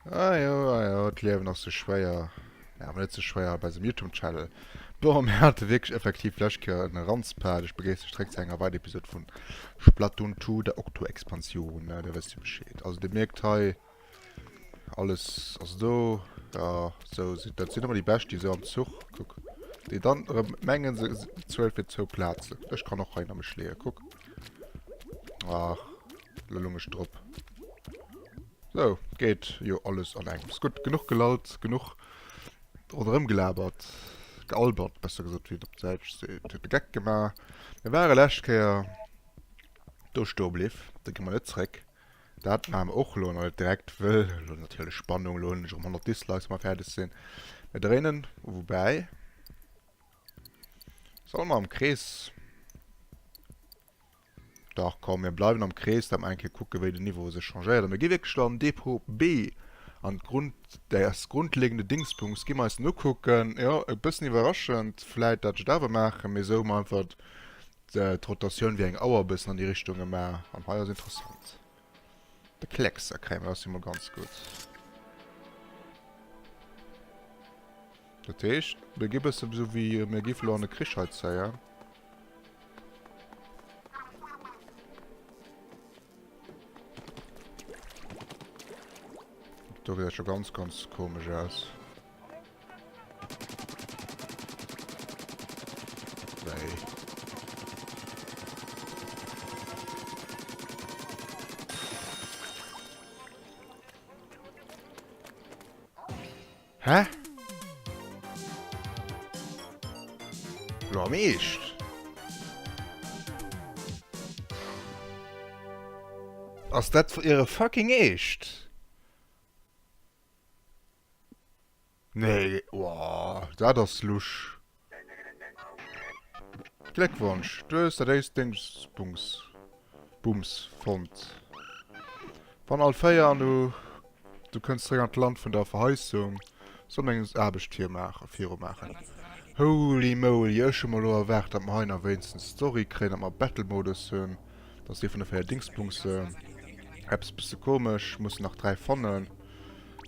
Ah jo, ah jo, d'Liewen ass sou schwéier. Ja, awer net sou schwéier bei eisem Youtube-Channel. Bon, mir hate wierklech effektiv d'lescht Kéier en Ranzpart. Ech begréissen iech zréck zu enger weider Episode vun Splatoon 2, der Octo-Expansion. Ja, dir wësst jo Bescheed. Also dir mierkt hei, alles ass do. Ja, sou sinn, dat sinn ëmmer déi Bescht, déi sou am Zuch, kuck, déi dann erëm mengen, se bezuelt fir zwou Plazen. Ech kann och hei nach mech leeën, kuck. Ach, lo lung ech drop. Sou, geet jo alles an engems. Gutt, genuch gelallt, genuch ronderëm gelabert, gealbert, besser gesot, wéi et op Däitsch seet. Huet de Geck gemaach. Mir ware lescht Kéier do stoe bliff, do gi mer net zréck. Dat maache mer och elo nach net direkt, wëll elo natierlech Spannung, elo hunn ech erëm 100 Dislikes, wa mer fäerdeg sinn. Mir dréinen, woubäi, solle mer am Krees. Dach, komm, mir bleiwen am Krees, dat mer eng Kéier kucken, wéi den Niveau sech changéiert. A mir gi wierklech elo an Depot B, an d'Grund, das grundlegende Dingsbums gi mer eis den ukucken. Jo, e bëssen iwwerraschend vläit, dat ech et awer maachen, mee esou hu mer einfach d'Rotatioun wéi eng Auer e bëssen an déi Richtung gemaach. An hei ass interessant. De Kleckser kréie mer, dat ass jo mol ganz gutt. Dat heescht, mir gi bëssen esou wéi mir géife elo an e Krich hei zéien. Do gesäit scho ganz, ganz komesch aus. Wéi? Hä? Lo am Eescht? Ass dat iere fucking Eescht? Nee, oh, dat ass lusch. Gléckwonsch, du hues dat éischt Dingsbums Bums fonnt. Fann all 4 an du du kënns zeréck an d'Land vun der Verheissung. Soll meng Aarbecht virmaachen virumaachen. Holy moly, ech hu mer elo erwaart dat mer hei nach wéinstens Story kréien, dat mer Battle Modus hunn. Dat ass dee vun de 4 Dingsbumsen. Eppes bësse komesch, mussen nach 3 fannen.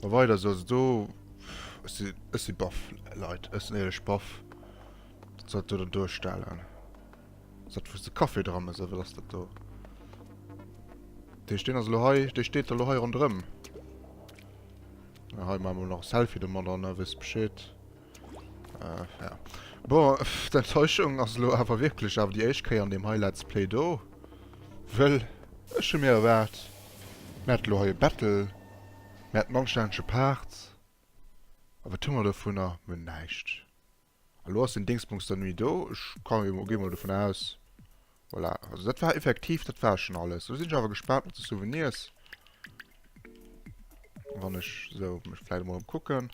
Ma weider esou, also do ech si ech si baff Leit, ech sinn éierlech baff. Wat soll dat do dann duerstellen? Ass dat wou s de Café dra mëss oder wat ass dat do? Dee stinn ass elo hei, dee steet elo hei ronderëm. Ja, hei maache mer nach e Selfie domadder, ne, wësst Bescheed. Äh, ja. Bon, d'Enttäuschung ass elo awer wierklech awer déi éischt Kéier an deem hei Let's Play do. Wëll ech hu mir erwaart, mir hätte elo hei e Battle, mir hätten en anstännege Part. A wat hu mer dovunner? Mir hunn näischt. A lo ass den Dingsbums dann ni do. Ech ka gi mol dovun aus. Voilà. Also dat war effektiv, dat war schon alles. Lo sinn ech awer gespaant mat de Souvenirs. Wann ech sou mech vläit emol ëmkucken.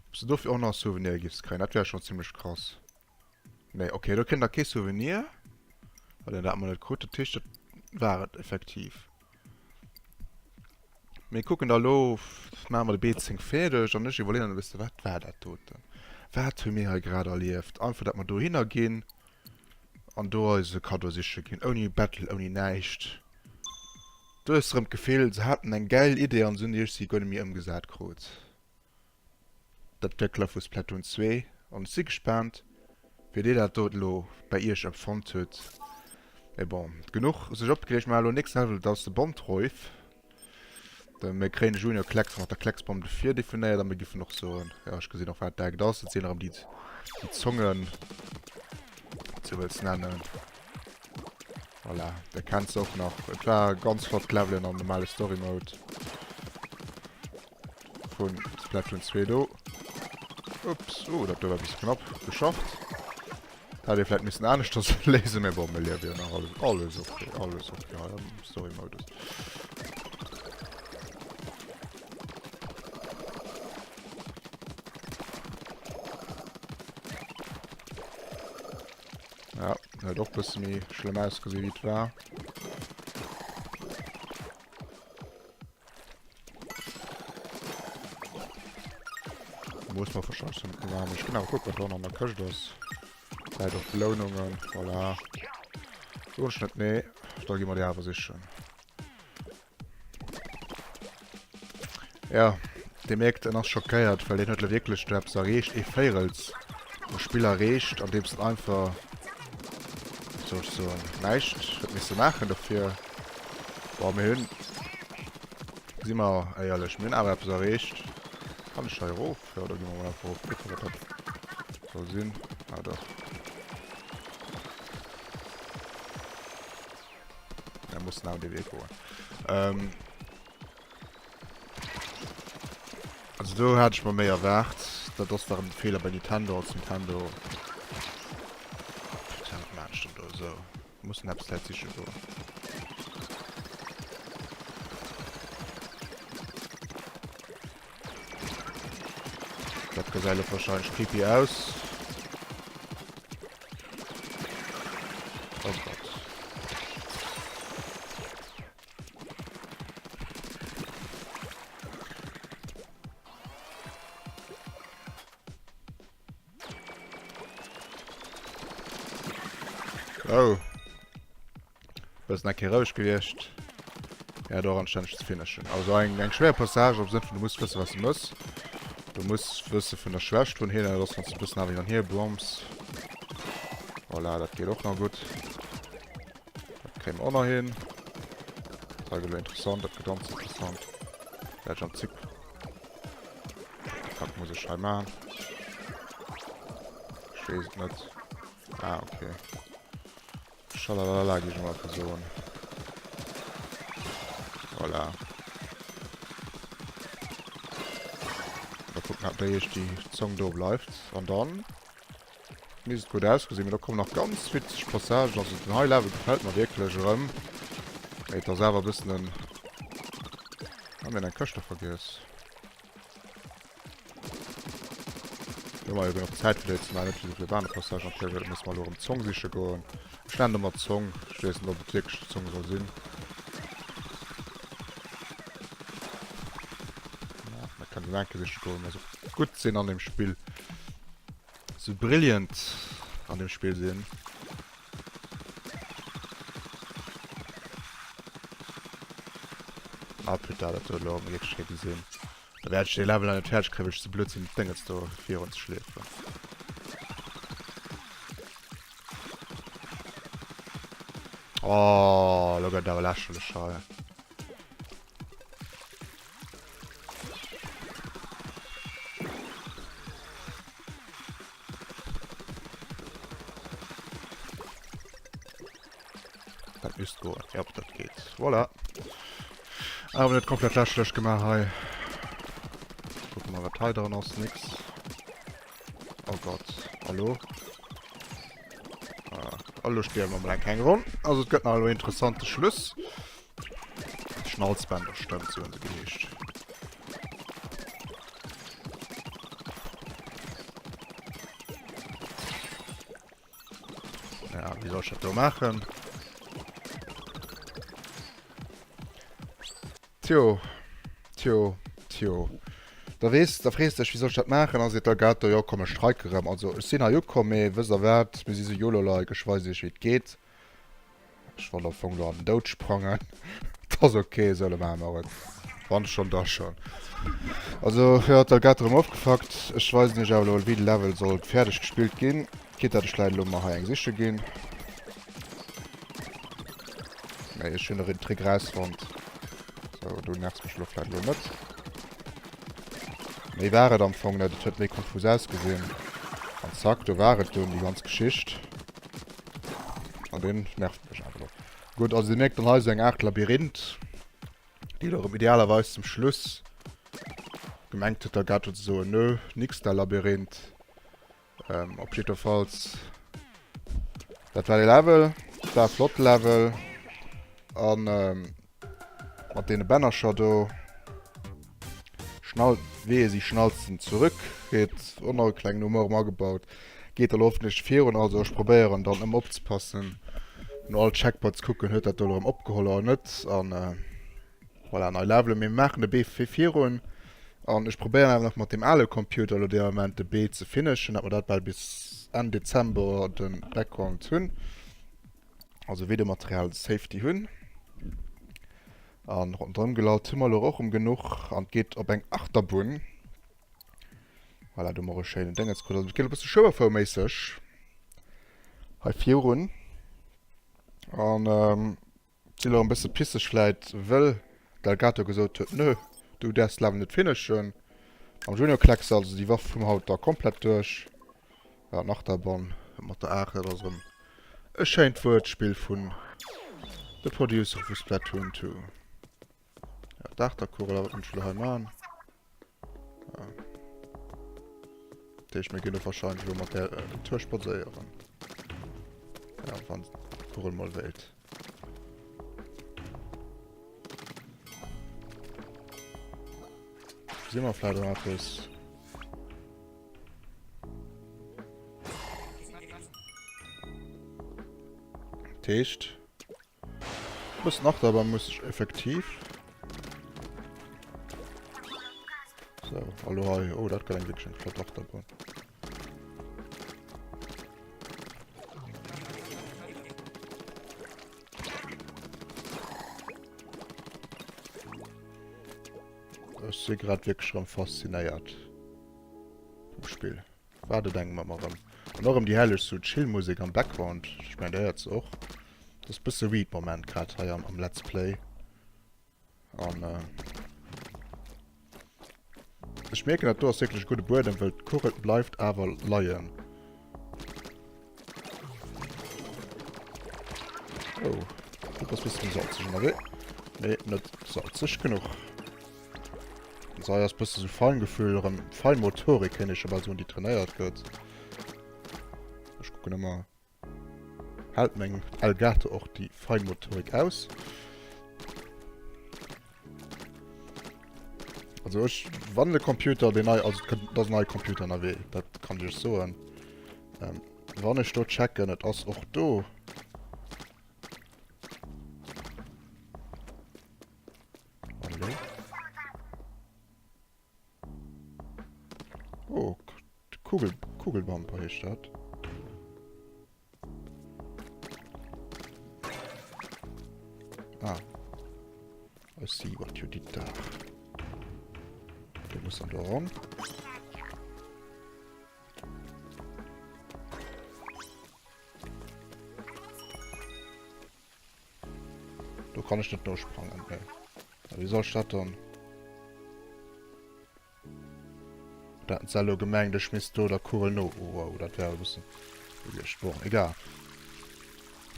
Ob se dofir och nach Souvenir giffs kréien. Dat wär schon zimmlech krass. Nee, okay, do kritt der kee Souvenir. Well en dat mol net krut. Dat heescht, dat war et effektiv. Mir kucken da lo, maache mer de B10 fäerdeg an ech iwwerleeën dann e bësse, wat war dat doten? Wat hu mir hei grad erlieft? Einfach, datt mer dohinner ginn an do eise Kaddo siche ginn, ouni Battle, ouni näischt. Du hues erëm d'Gefill, se haten eng gäil Idee an se hunn déi guer net méi ëmgesat krut. D'Entwéckler vu Splatoon 2 an ech si gespaant wéi dir dat do elo bei iech empfonnt hutt. Mee bon, genuch sech opgereegt, mir maachen elo nächsten Level, dat ass de Bondräuf. Mir kréien de Junior Klecks mat der Klecksbomb de virdefinéiert a mir giffen och soen, jo ech gesinn och wat dat ass, et sinn erëm déi Zongen, wat s du wëlls nennen. Voilà, der kennt se och nach. Et war ganz flott Levelen am normale Story Mode. Vun Splatoon 2 do. Ups, oh, dat do war e bësse knapp geschafft. Dat hätt ee vläit missen aneschters léisen, mee bon, mir liewe jo nach, alles, alles okay, alles okay hei am Story-Modus. Ja, huet och bësse méi schlëmm ausgesinn, wéi et war. Muss man wahrscheinlich so dynamisch. Genau, guck, wat do an der Këscht ass. Vläit och Belounungen. Voilà. So ech net, nee. Da gi mer déi awer sichen. Ja. Dir mierkt, en ass schockéiert, well hien huet elo wierklech do eppes erreecht, ee Véirels vum Spill erreecht, andeems en einfach, wéi soll ech soen, näischt huet misse maachen dofir. Bon, mir hunn, si mer éierlech, mir hunn awer eppes erreecht. Kann ech hei erof? Jo, da gi mer mol einfach erof, kucken, wat dat soll sinn. Ah, dach. Da mussen awer dee Wee goen. Ähm. Also do hat ech mer méi erwaart. Dat ass dach en Feeler bei Nintendo als Nintendo. Putain, wat maan ech denn do? Esou, mussen eppes läit siche goen. Dat gesäit elo wahrscheinlech creepy aus. Oh Gott. Oh. Bëssen eng Kéier roueg gewiescht. Ja, do anstänneg ze finishen. Also eng, eng schwéier Passage am Sënn vun du muss wëssen, was du mëss. Du muss wësse vun der Schwächt vun hinnen, dass wann du bëssen awer hin an hier bombs. Voilà, dat geet och nach gutt. Dat kréie mer och nach hin. Dat hei gëtt elo interessant, dat gëtt ganz interessant. Wäert ech am Prinzip... What the fuck muss ech hei maachen? Ech weess et net. Ah, okay. Schalalala, géif ech emol einfach soen. Voilà. Da kucken, ob déi éischt déi Zong do bleift. An dann... Misst et gutt ausgesinn, mee do kommen nach ganz witzeg Passagen. Also den hei Level gefält mer wierklech erëm. Mee et ass awer e bëssen en... Ah, mir hunn eng Këscht do vergiess. Do hu mer jo genuch Zäit fir déi ze maachen. Net wéi esou vill aner Passagen. Natierlech well musse mer elo erëm d'Zong siche goen. Ech nennen ëmmer Zong. Ech weess net, ob et wierklech d'Zong soll sinn. Na, mir kënnen se enke siche goen, mä sou gutt sinn an deem Spill. Sou brilliant an dem Spill sinn. Ah putain, dat huet elo wierklech kee gesinn. Da wäert ech dee Level nach net fäerdeg kréien, well ech ze blöd sinn, d'Déngens do virun ze schleefen. Oh, elo gëtt et awer lächerlech hei. Dat misst goen. Ja, dat geet. Voilà. Awer net komplett lächerlech gemaach hei. Gucken mal, wat hei dran ass. Nix. Oh Gott. Hallo? Ah, hallo, stierwen wir mal eng Ronn. Also, et gëtt nach elo interessante Schluss. Schnalzbänder, stëmmt, sou hunn se geheescht. Ja, wéi soll ech dat do maachen? Tjo, tjo, tjo. Da weess, da frees dech, wéi soll ech dat maachen? A seet d'Elgato, jo komm, ech streike rëm. Also, ech sinn hei ukomm, mee wësst der wat, mir si sou YOLO-like, ech weisen iech, wéi et geet. Ech wollt am Fong lo an den Doud sprangen. Et ass ok, esou, lo maache mer et. Wann schon, da schon. Also, jo, d'Elgato erëm ofgefuckt. Ech weisen iech awer lo, wéi de Level sollt fäerdeg gespillt ginn. Quitte dat ech vläit elo mer hei eng siche ginn. Mee ech hunn nach een Trick rausfonnt. Sou, du nervs mech elo vläit elo net. Méi war et am Fong net. Et huet méi konfus ausgesinn. An zack, do war et dunn, déi ganz Geschicht. An deen nervt mech awer elo. Gutt, also dir mierkt dann hei esou eng Aart Labyrinth, déi elo erëm idealerweis zum Schluss gemengt huet, d'Elgato ze soen, nö, nix da Labyrinth. Ähm, op jiddefalls, dat war de Level, dat war e flotte Level. An ähm, mat deene Bännercher do schnall wehe sie schnallsten zurück geet och nach e klengen Humor erëm agebaut geet da hoffentlech virun also ech probéieren dann ëmmer opzepassen no all Checkpoint ze kucken huet dat do erëm opgeholl oder net an äh, voilà nei Levelen mir maachen de B fir virun an ech probéieren awer nach mat dem ale Computer elo dee Moment de B ze finishen dat mer dat bal bis Enn Dezember den Background hunn also Videomaterial Safety hunn. An ronderëm gelaut hu mer elo och erëm genuch. An et geet op eng Achterbunn. Voilà, do hu mer och e schéinen Déngens krut. Also et geet e bësse Schueberfouer-méisseg hei virun. An et sinn elo e bësse pisseg vläit, wëll d'Elgato gesot huet, Nö, du däerfs d'Level net finishen. Am Junior Kleckser, also déi Waff hu mer haut da komplett duerch. Ja, an Achterbahn mat der 8, dat ass erëm e schéint Wuertspill vun de Producere vu Splatoon 2. Ja, d'Aachterkugel, a wat muss ech elo hei maachen? Ja. Dat heescht, mir ginn do wahrscheinlech elo mat där äh, Tour spadséieren. Ja, wann d'Kugel mol wéilt. Si mer vläicht och eppes. Dat heescht, bëssen Achterbahn muss ech effektiv. So, hallo hei. Oh, dat gëtt eng wierklech eng flott Achterbahn. Ech si grad wierklech erëm faszinéiert. Vum Spill. Wat et engem ëmmer erëm. An och erëm déi herrlech sou Chill-Musek am Background. Ech mengen, der héiert se och. Dat ass bësse weird Moment grad hei am, am Let's Play. An äh, ech mierken, dat do ass wierklech e gudde Buedem, wëll d'Kugel bleift awer leien. Oh, du bass bëssen salzeg ënnerwee. Nee, net salzeg genuch. So, hei ass bësse sou Feingefühl, erëm Feinmotorik, kéint ee scho bal soen, déi trainéiert gëtt. Ech kucken ëmmer, hält meng Elgato och déi Feinmotorik aus? Also ech, wann de Computer, deen nei, also et ass en neie Computer ënnerwee, dat kann ech iech soen. Ähm, wann ech do checken, et ass och do. Hallo? Oh, Kugel, Kugelbumper heescht dat. Ah. I see what you did there. Du muss dann da ran. Do kann ech net nosprangen. Nee. Wéi soll ech dat dann? Da haten se elo gemengt, ech misst do der Kugel no. Oh, wow, dat wär e bëssen gewiescht. Bon, egal.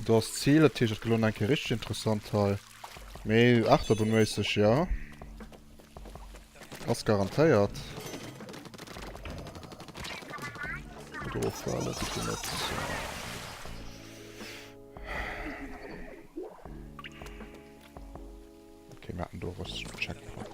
Do ass d'Zil, dat heescht, et gëtt elo nach eng Kéier richteg interessant hei. Mee achterbunméisseg, jo. Ass garantéiert. Net eroffalen, bitte net. Okay, mir hatten do was Checkpoint.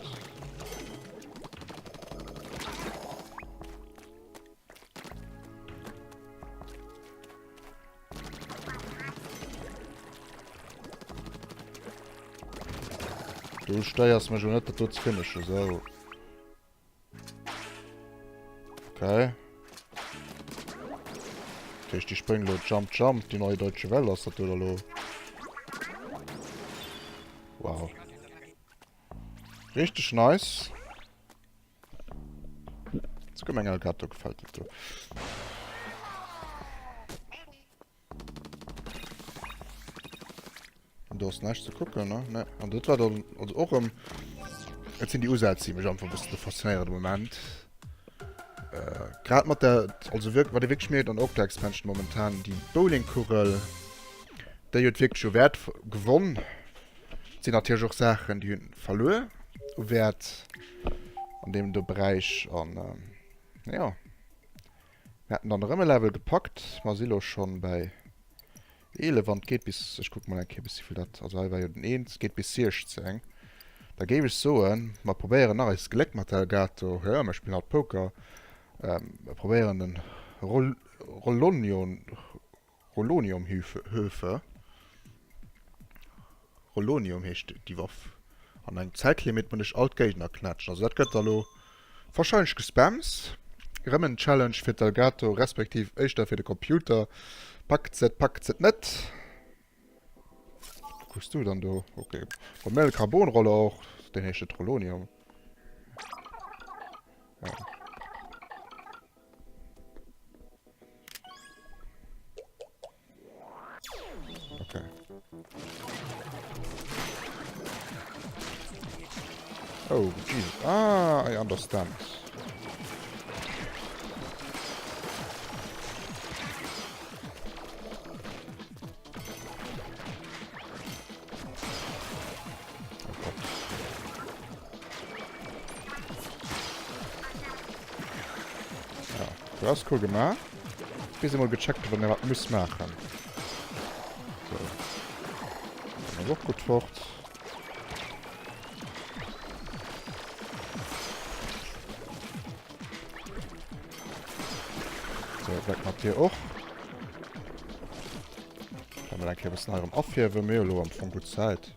Du steiers mech jo net, dat do ze finishen, so. Okay. Dat heescht, déi spréngen elo Jump Jump, die neue deutsche Welle ass dat do elo. Wow. Richtig nice. Sogar meng Elgato gefällt dat do. An do ass näischt ze kucken, ne? Ne. An dat war dann also och erëm. Et sinn déi Usätz, déi mech einfach e bëssen do faszinéieren de Moment. Äh, grad mat der, also wirk, wat ee wierklech mierkt an Octo Expansion momentan, déi Bowlingkugel, déi huet wierklech u Wäert gewonn. Et sinn natierlech och Saachen, déi hunn verluer u Wäert an deem do Beräich. An äh, jo. Mir haten dann erëm e Level gepackt. Mer si lo schonn bäi 11 an et geet bis, ech kucke mol eng Kéier bis wéivill dat, also hei war jo den 1, et geet bis 16. Da géif ech soen, mer probéieren nach eist Gléck mat Elgato. Jo, mer spillen haut Poker. Mer probéieren den Rol, Rolonion, Roloniumhöfe. Rolonium heescht déi Waff. An engem Zäitlimit muss ech all d'Géigner knätschen. Also dat gëtt da lo wahrscheinlech gespamms. Rëm en Challenge fir d'Elgato, respektiv éischter fir de Computer. Packt se et, packt se et net? Kucks du dann do? Okay. Bon, mir hunn e Carbonroller och. Deen heescht de Trolonium. Ja. Okay. Oh, Jesus. Ah, I understand. Oh Gott. Ja, du hast cool gemacht. Bis emol gecheckt wann er wat muss maachen. So. Dann ass och gutt fort. So, weg mat dir och. Kann man eng Kéier e bëssen hei erëm afierwen. Mir hu lo am Fong gutt Zäit.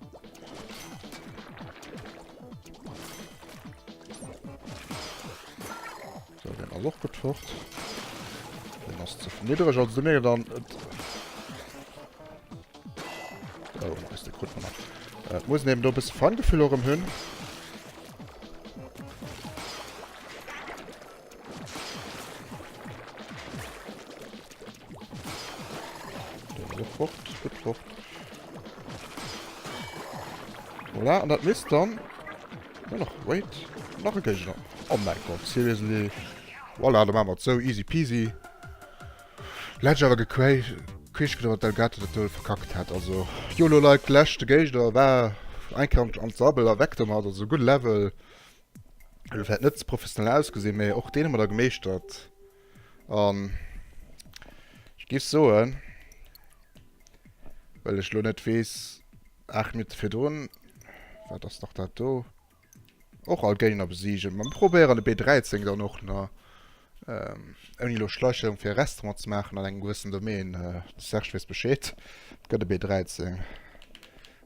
So, den ass och gutt fort. Den ass ze niddreg, also du mierks dann... Et oh, nice, de krut mer nach. Äh, et muss een eben do e bësse Feingefühl och erëm hunn. Den ass och fort, gutt fort. Voilà, an dat misst dann... Ja, nach, wait, nach e Géigner. Oh mein Gott, seriously? Voilà, da maache mer et sou, easy peasy. Läscht awer gequeescht gëtt, datt Elgato dat do verkackt hat. Also, YOLO-like, leschte Géigner war eng Kéier an d'Sabbel a weg domat. Also, gutt Level. Huet vläicht net ze professionell ausgesinn, mee och deen hu mer da gemeeschtert. An ech géif soen, well ech lo net weess, 8 Minutte virdrun, wat ass nach dat do? Och all Géigner besiegen. Mer probéieren de B13 dann och nach, ähm, ouni lo Schleichwerbung fir e Restaurant ze maachen an engem gewëssen Domaine. Äh, de Serge weess Bescheed. Et gëtt e B13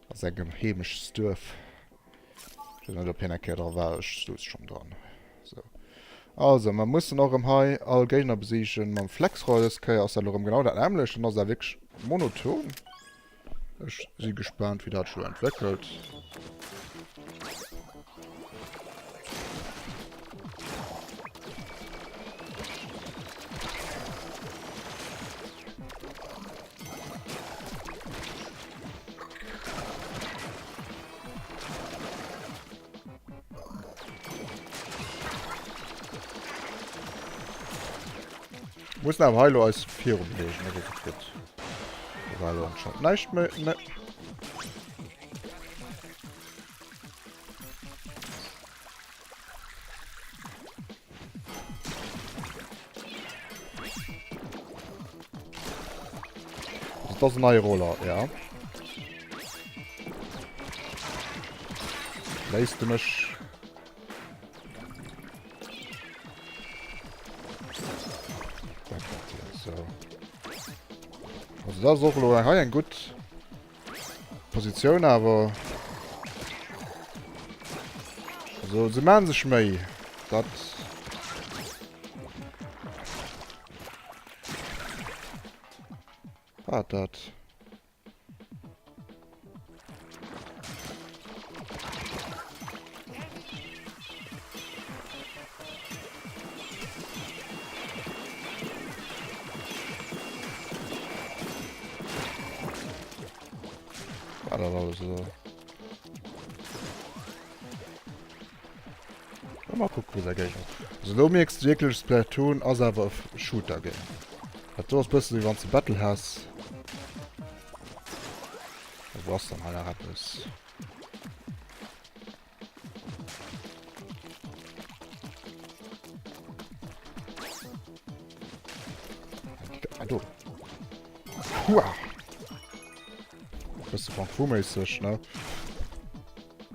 a sengem Heemechtsduerf. Ech weess net, ob hien eng Kéier dra war. Ech souz schonn dran. So. Also, mer mussen och erëm hei all Géigner besiegen mam Flexroll. Dës Kéier ass dat elo erëm genau dat nämmlecht. Dann ass dat wierklech monoton. Ech si gespaant, wéi dat sech elo entwéckelt. Mussen awer hei elo eis viru beweegen, dat ass och gutt. Do war elo anscheinend näischt méi. Ne. Also, das ist ein neuer Roller, ja. Léisst du mech? So. Also das ist och elo hei eng gutt Positioun, awer also se maachen sech Méi. Dat war dat. War dat alles oder? Mal kucken, wou säi Géigner ass. Also lo mierks du wierklech, Splatoon ass awer e Shooter-Game. Dat do ass bëssen wéi wann s de Battle häss. Wou ass dann hei nach eppes? Ah, do. Hua! Bësse Kung Fu mäisseg, ne?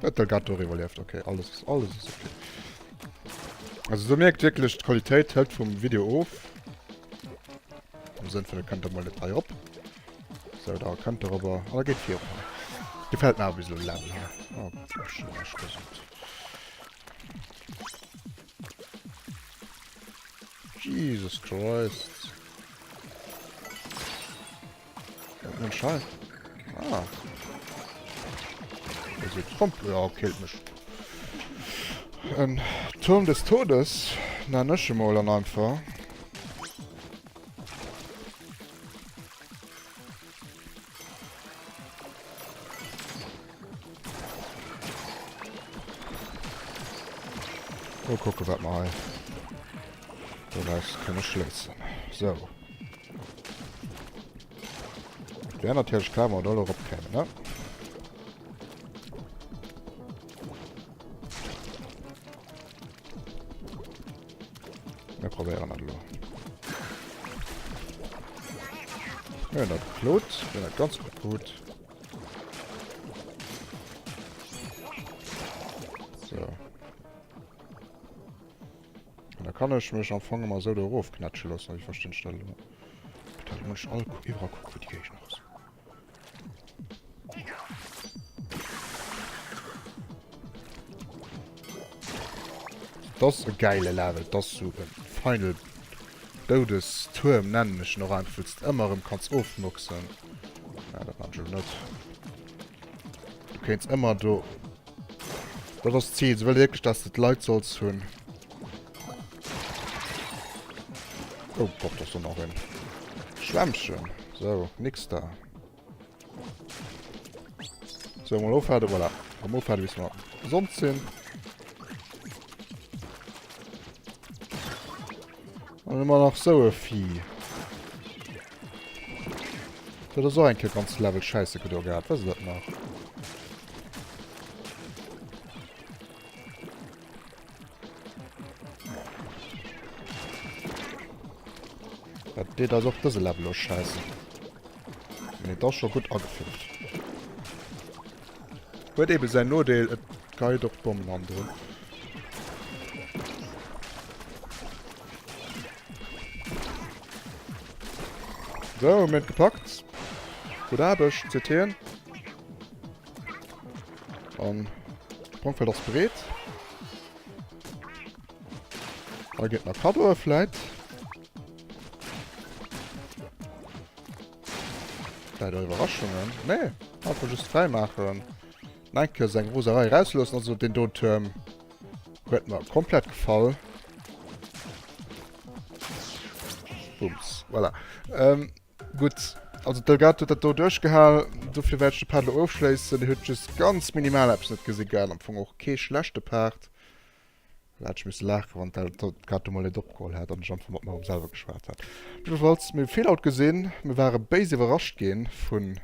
Huet Delgato och iwwerlieft. Okay, alles, alles ist okay. Also du merkt wirklich, d'Qualitéit hëlt vum Video of. Am Sënn vun, da kënnt der mol net hei op. So, da kënnt der awer. Ah, da geet virun. Gefällt mir awer bis elo Level hei. Oh, schlecht gesot. Jesus Christ. Mensch, ah. Hybrid. Komm, ja, killt mech. En Turm des Todes nennen ech emol dann einfach. Mal gucken, wat mer hei doraus kënne schléissen. So. Wär natierlech klar, wann mer do elo erop kéimen, ne? Mir probéieren dat elo. Mir hunn dat geklot. Mir hunn dat ganz gutt gekrut. So. An da kann ech mech am Fong ëmmer esou do erofknätsche loossen. Wéi verstinn ech dat elo? Bitte, muss ich all iwwerall kucken, wou déi Géigner ass. Das ass e geile Level. Das ass sou e Final Doudestuerm nennen ech en och einfach, wou s de ëmmer erëm kanns ofnoxen. Ja, dat man ech elo net. Du kéints ëmmer do... Dat ass d'Zil. Se wëlle wierklech, dass de d'Leit solls hunn. Oh Gott, da ass do nach een. Schwämmchen. Sou, nix da. Sou, mol ofwaarden. Voilà. Erëm ofwaarden, bis mer gesond sinn. An ëmmer nach sou e Vieh. Dat ass och eng Kéier ganz Level Schäisse gedo gehat. Wësst der dat nach? Dat deet eis och dëse Level lo Schäisse. Mee et ass scho gutt agefüllt. Huet eben säin Nodeel, et geit och d'Bommen hannendrun. So, mir hunn et gepackt. Gutt Aarbecht, CTen. An d'Sprongfeld ass bereet. Hei gëtt nach Kaddoe vläit. Vläit och Iwwerraschungen. Nee, einfach just fräi maachen. Eng Kéier seng Roserei erausloossen. Also deen do Tuerm huet mer komplett gefall. Bums, voilà. Ähm, gutt, also d'Elgato huet dat do duerchgehal. Dofir wäert ech de Part elo ofschléissen. Dir hutt just ganz minimal eppes net gesi gehat. Am Fong och kee schlechte Part. Da hätt ech misse laachen, wann d'Elgato mol net opgeholl hätt an ech einfach mat mer selwer geschwat hätt. Jiddefalls, mir hu vill haut gesinn. Mir ware béis iwwerrascht gi vun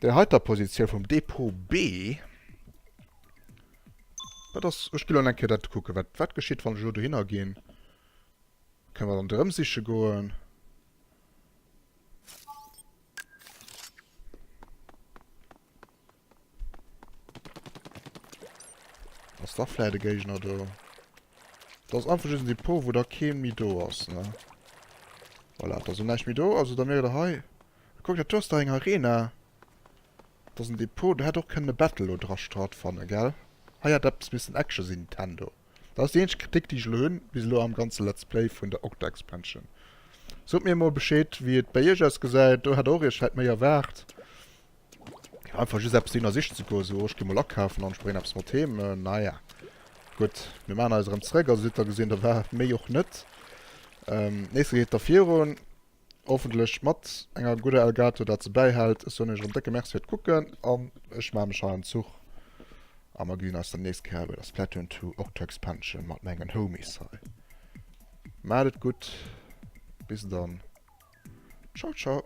där heiter Positioun vum Depot B. Dat ass, ech gi lo eng Kéier dat kucken, wat, wat geschitt, wann ech elo dohinner ginn. Kënne mer dann erëm siche goen. Ass da vläit e Géigner do? Dat ass einfach just en Depot, wou da kee méi do ass, ne? Voilà, da ass elo näischt méi do. Also da mierkt der hei. Kuckt, dat do ass da eng Arena. Dat ass en Depot, do hätt och kënnen e Battle elo dra stattfannen, gell? Hei hätt eppes missen Action sinn, Nintendo. Dat ass déi eenzeg Kritik, déi ech elo hunn, bis elo am ganze Let's Play vun der Octo Expansion. Sot mir emol Bescheed, wéi et bei iech ausgesäit. Do hätt der och iech vläit méi erwaart. Einfach just eppes dohinner sichen ze goen, esou, oh, ech gi mol akafen an ech bréngen eppes mat heem. Naja, gutt, mir maachen eis erëm zréck. Also sidd der gesinn, da war méi och net. Nächste geet da virun, hoffentlech mat enger gudder Elgato, dat se bäihält. Ech soen iech erëm décke Merci fir d'Kucken an ech maache mech hei an den Zuch a mer gesinn eis dann nächst Kéier bei der Splatoon 2 Octo Expansion mat mengen Homies hei. Maacht et gutt, bis dann, ciao ciao.